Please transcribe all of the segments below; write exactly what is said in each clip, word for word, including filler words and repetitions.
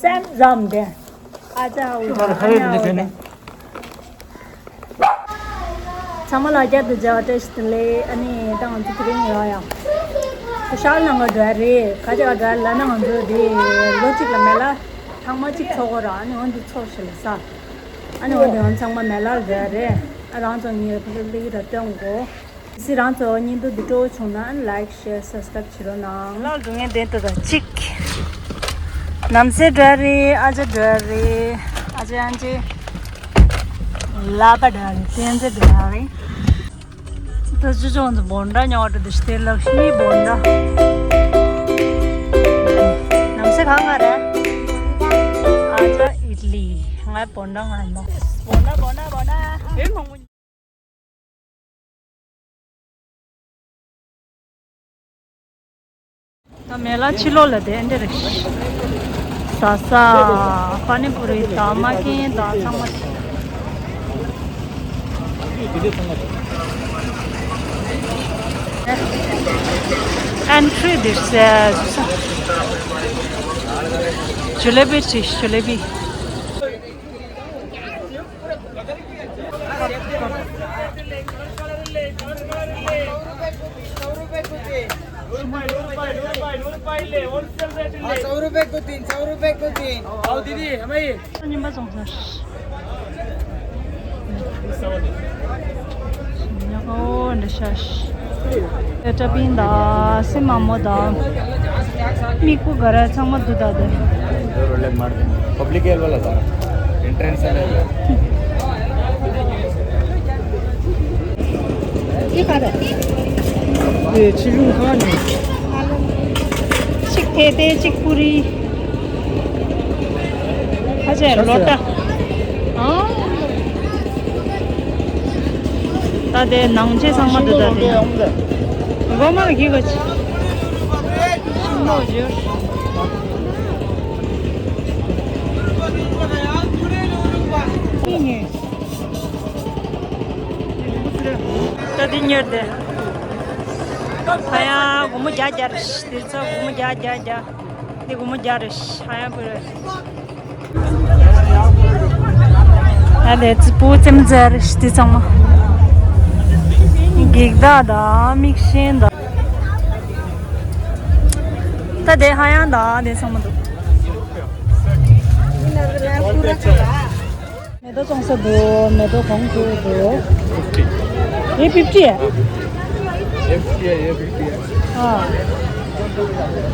སེམས་ཙམ་དེ། ཨ་ཅག་འུ་ཅག་ཨ་ཉག་འུ་ཅག་ཚང་མ་ལ་བསྐྱར་དུ་མཇལ་བ་བཀྲ་ཤིས་བདེ་ལེགས། ཨ་ནི་ད་ང་ཚོ་དེ་རིང་ཡོང་ཡང་། ཤར་ལ་ང་འགྲོ་ཡ་རེད། ག་ཅག་འགྲོ་ཡ་ལབ་ན་ང་ཚོ་དེ་ལོ་གཅིག་ལ་མེ་ལ་ཐེངས་མ་གཅིག་འཚོགས་ཀྱི་ཡོད་རེད། ཨ་ནི་འོ་འདི་འཚོགས་ཤིག་ལབ་ས། ཨ་ནི་འོ་འདི་ང་ཚང་མ་མེ་ལ་ལ་འགྲོ་ཡ་རེད། ཨ་རང་ཚོ་ངའི་ཕ་གི་ལིག་ར་སྟོན་དགོས། སི་རང་ཚོ་བརྙན་ཐུང་འདི་སྤྲོ་བོ་བྱུང་ན་ལའིག་ཤེར་སབ་སི་ཀ་རབ་བྱེད་རོགས་གནང་། ལགས་འགྲོ་མཁན་དེ་ལྟ་ད་གཅིག་ནམ་སེ་འགྲོ་རེད། ཨ་ཅག་འགྲོ་རེད། ཨ་ཅག་ཨ་ཅེ་ལ་པ་འགྲོ་རེད། བསྟན་འཛིན་འགྲོ་རེད། ད་ཅི་ཅོང་ཚོ་བོན་ཌ་ཉོ་བ་འགྲོ་དུ་ཤི་སྟེ་ལག་ཤི་མི་བོན་ཌ། ནམ་སེ་གང་ག་རེད། ཨ་ཅག་ཨི་ཏ་ལི། ང་བོན་ཌ་ང་ཡིན་ནོ། བོན་ཌ་བོན་ཌ་བོན་ཌ། ཨེ་མང་པོ། ད་མེ་ལ་ཕྱི་ལོགས་ལ་དེ་འདྲ་རེད། ཟ་ས། པ་ནི་པུ་རི་དང་མ་ཀིན་དང་ཚང་མ། ཨན་ཁྲི་འདིར་ཟ་ས། ཇུ་ལེ་བི་ཅིག་ཇུ་ལེ་བི། सौ रुपए को तीन, सौ रुपए को तीन। आओ दीदी, हमें ये। ཨོ་འདྲ་ཤ་ཤ། ཏྲ་པིང་དང་སི་མ་མོ་དང་། མིག་པོ་ག་ར་ཚང་མ་འདུག་ད་དེ། पब्लिक एयर वाला था। एंट्रेंस वाला। ये खा रहे। ये चिकन खा नहीं। चिक थे थे चिक पूरी। ཨ་ཅེ་ལོ་ཏ། ཨ། ད་དེ་ནང་ཆེ་ཚང་མ་འདུག་ད་དེ། སྒོ་མ་གི་གོ་ཆི། ཤིང་ཏོག་བཞུར། ད་དེ་ཉོས་ཏེ། ད་ཡང་སྒོར་མོ་བརྒྱ་བརྒྱ་རེད། དེ་ཚོ་སྒོར་མོ་བརྒྱ་བརྒྱ་བརྒྱ། འདི་སྒོར་མོ་བརྒྱ་རེད། ཧ་ཡང་བུ་རེད། ཨ་ལས་ཙི་པུ་ཙེམ་ཙེ་རེད། འདི་ཚང་མ་འགྱིག་དག་དང་མིག་ཤེལ་དང་། ད་དེ་ཧ་ཡང་དང་དེ་ཚང་མ་འདུག་མེ་ཏོག་བཙོང་ས་འདུག་མེ་ཏོག་གོང་དུ་འདུག་ཨེ་ཕིབ་ཊི་ཨ།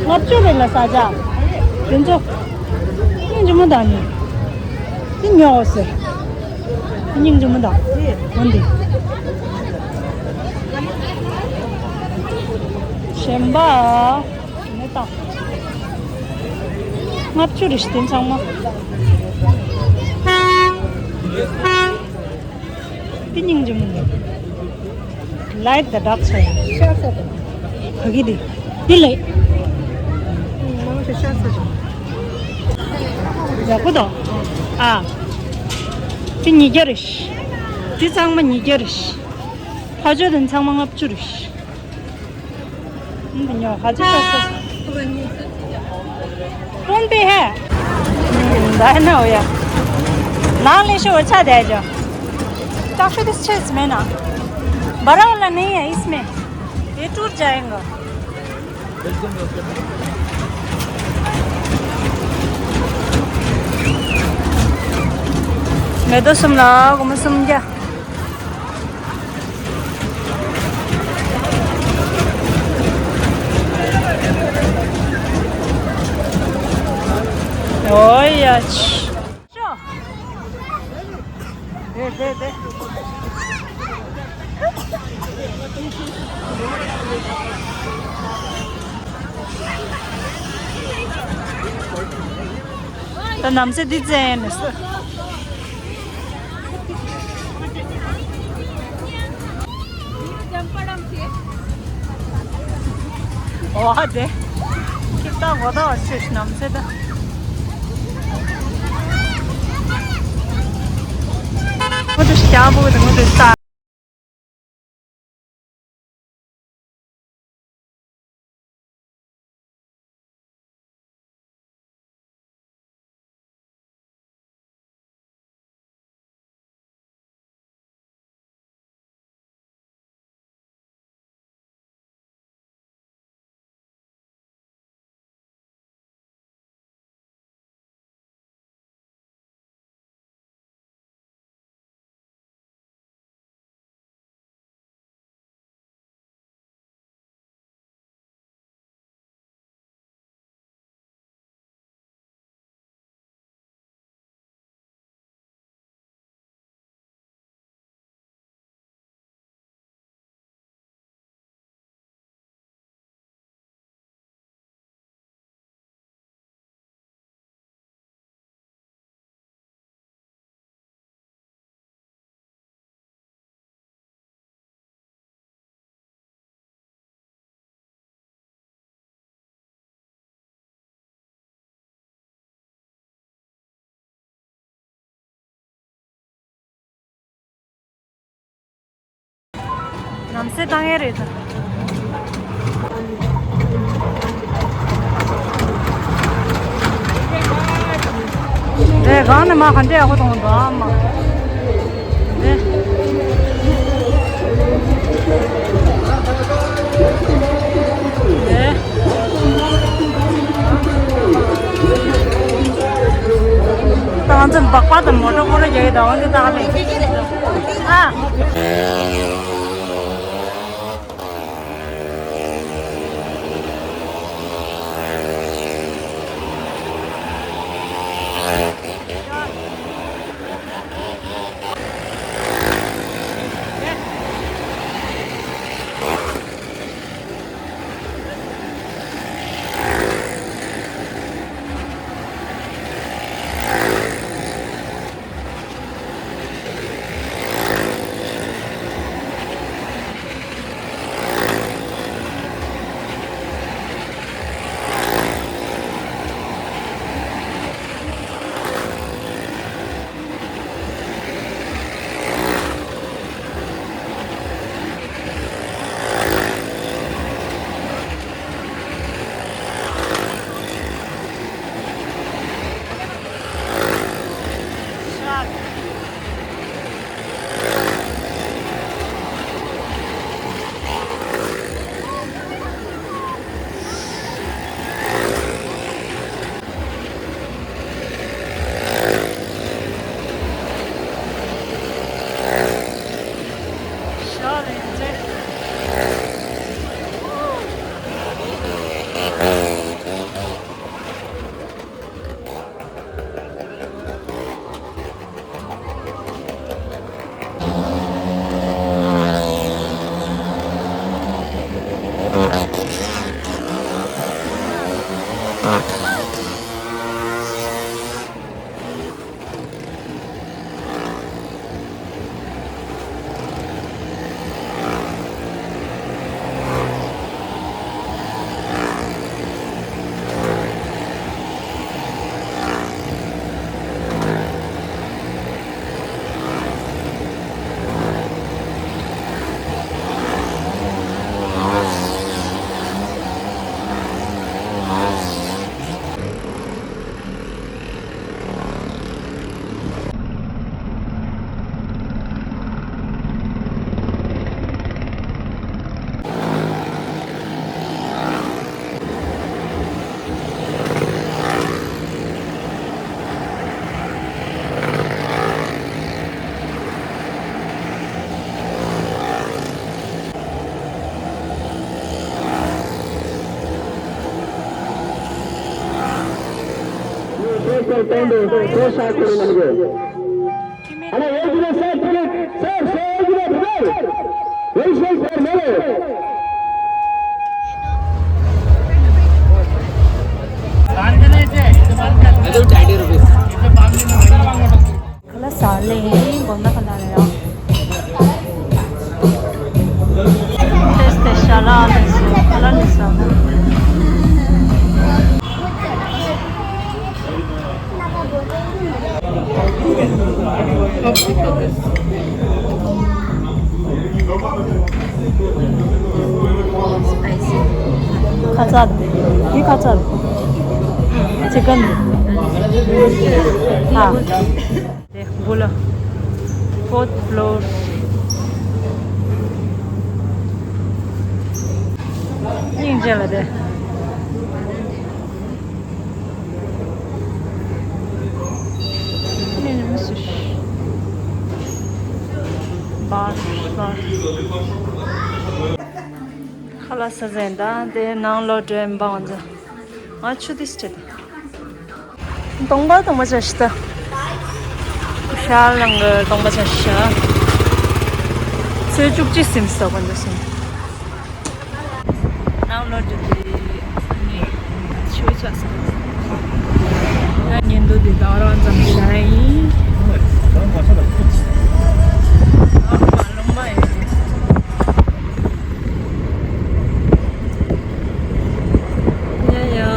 ལྔ་བཅུ་རེད་ལ་ས་ཆ། དེ་ཚོ། སྙིང་རྗེ་མོ་དང་ནི། དེ་ཉོ་ཟེར། སྙིང་རྗེ་མོ་དང་། འོན་ཏེ། གཞན་པ། མེ་ཏོག་ལྔ་བཅུ་རེད་ཤི་དེ་ཚང་མ། དེ་སྙིང་རྗེ་མོ་འདུག Like the dark side. ཤ་ཚ་དང་། ཕ་གི་དེ། དེ་ལས། མང་ཆེ་ཤ་ཚ་དང་། ཡག་པོ་འདུག་ཨ། དེ་ཉིས་བརྒྱ་རེད་ཤི། དེ་ཚང་མ་ཉིས་བརྒྱ་རེད་ཤི། ཕ་ཆོས་དེ་ཚང་མ་ལྔ་བཅུ་རེད་ཤི། འདི་ཉོ་ཧ་ཅི་ཆགས་སོ། कौन पे है? दाहिना हो या। नाम लेशो अच्छा दे जो। चाकू दिस छे इसमें ना। बड़ा वाला नहीं है इसमें। ये टूट जाएगा। मैं तो सुमला को मैं समझा। ཨོ་ཡ་ཆི། ད་ནམ་སེ་འདི་བཙལ་ནས་སོ། ཨོ་ཧ་དེ། ཁྱེད་ད་གོ་ད་བ་ཆེ་ནམ་སེ་ད། ཞང་བུ་དང་དེ་ས། ནམ་སེ་བཏང་ཡས་རེད་ད། རེད། གང་ནས་མ་ག་འདྲ་ཡག་པོ་གཏོང་འདུག་ཨ་མ། རེད། རེད། ད་ང་ཚོ་སྦག་སྦག་དང་མོ་ཊ་སྐོར་ར་རྒྱག་གི་ད་འོན་ཏེ་ད་ག་ནས། ཨ། Hello, darling. Gomna kana ya. Test, test, shala, test. Popsicles. Spicy. ཁ་ཚ། འདི་ཁ་ཚ། Chicken. ཨ། དེ་སྒོ་ལ། Fourth floor. སྙིང་རྗེ་ལ་དེ། ནི་ནི་མི་སུ་ཤི། བར་བར། ཁ་ལག་ཟ་ཟིན་ད་དེ་ནང་ལོགས་འགྲོ་ཡིན་པ་ང་ཚོ། ང་ཆུ་དེ་སྤྲད་དེ། གདོང་པ་གདོང་པ་བྱ་ཤི་ད། ཤར་ལང་གི་གདོང་པ་བྱ་ཤི། ཚེས་བཅུ་གཅིག་སིམ་སོགས་པ་འདི་སིམ། ནང་ལོགས་འགྲོ་དེ། ནི་ཆུ་ཆ་ས། ད་ཉིན་དུ་དེ་དང་རང་ཙམ་བྱ་ཡིན།